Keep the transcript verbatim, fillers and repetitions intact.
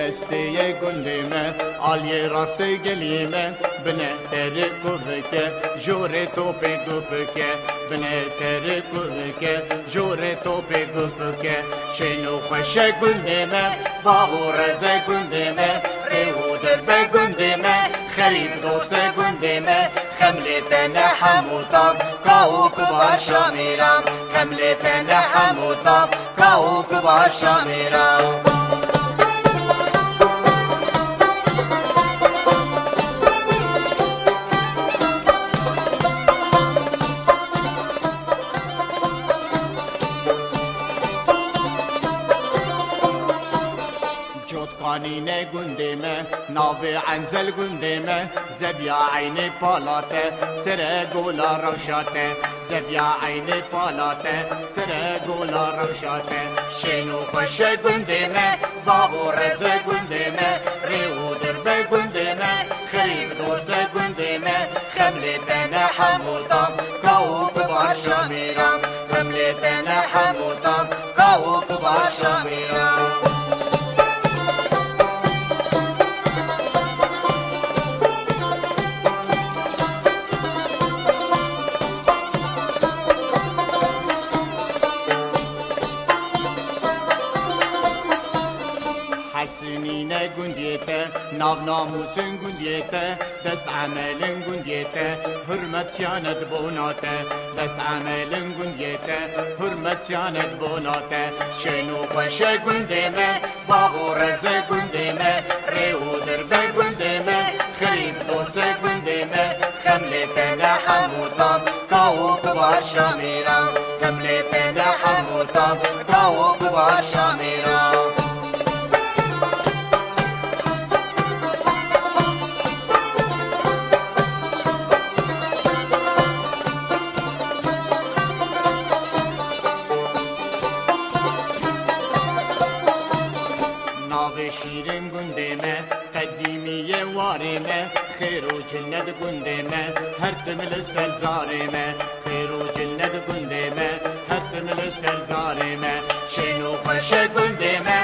Destê ye gundê me, aliyê rastê geliyê me, bine terê kuvike, jorê topê gupike, bine terê kuvike, jorê topê gupike. Şên û xweşe gundê me, bav û reze gundê me, rê û dirbe gundê me, xerîb doste gundê me, xem lê te ne hemû tam, ka û kubar şamîram, xem lê te ne hemû tam, ka û kubar şamîram. Cotkanî ne gundê me, navê Enzel gundê me, zeviya eynê pala te, sere gola rewşa te, zeviya eynê pala te, sere gola rewşa te. Şên û xweşe gundê me, bav û reze gundê me, rê û dirbe gundê me, xerîb doste gundê me, xem lê te ne hemû tam, ka û kubar şamîram, xem lê te ne hemû tam, ka û kubar şamîram. Hesînî ne gundiyê te, nav namûsên gundiyê te, dest emelên gundiyê te, hurmet siyanet bona te, dest emelên gundiyê te, hurmet siyanet bona te. Şên û xweşe gundê me, bav û reze gundê me, rê û dirbe gundê me, xerîb doste gundê me, xem lê te ne hemû tam, ka û kubar şamîram, xem lê te ne hemû tam, ka û kubar şamîram. Navê şîrin gundê me, qedîmî yê warê me, xêr û cinnet gundê me, her tim li ser zarê me, xêr û cinnet gundê me, her tim li ser zarê me. Şên û xweşe gundê me,